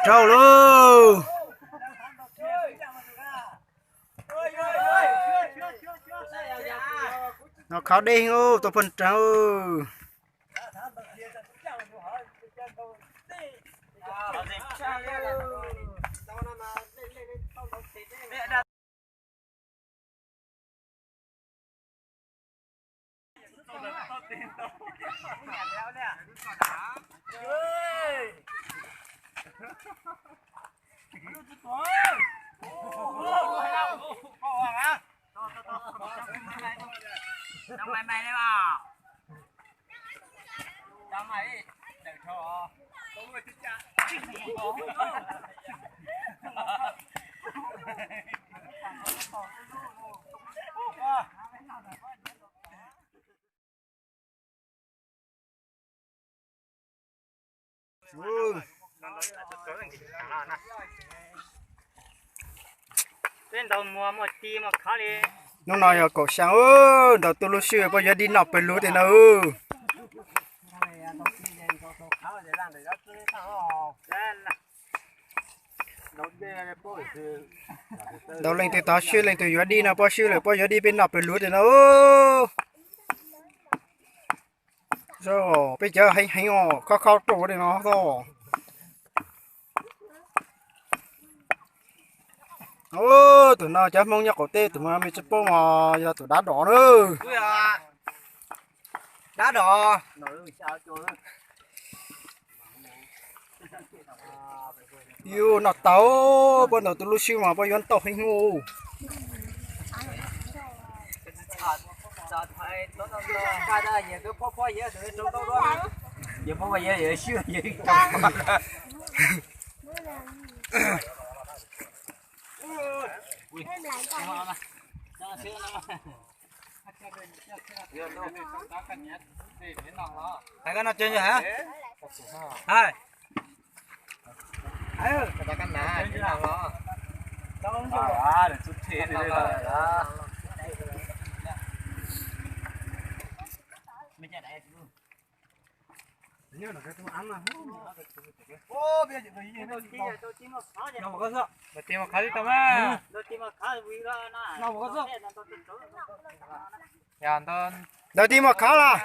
Rau lauj. No khov dej heev, tau poj nrag. Hnub no yog kaum xya, ntaus tu lub swb poj yuav dib noj pawg lug tiag no. Ntaus leej twg tov swb leej twg yuav dib no, poj swb lawm poj yuav dib peb noj pawg lug tiag no. Peb cov heev heev os, khob khob rau tiag no os. Tus no cov Hmoob nyob qaum teb tus me tsis paub mas yog tus dab dom na. Dab dom. Yus noj tau, poj ntaus tu lub swb mas poj yuav ntau heev ub. Hais koj no ces hais. Ntawd tib muaj khov lawm.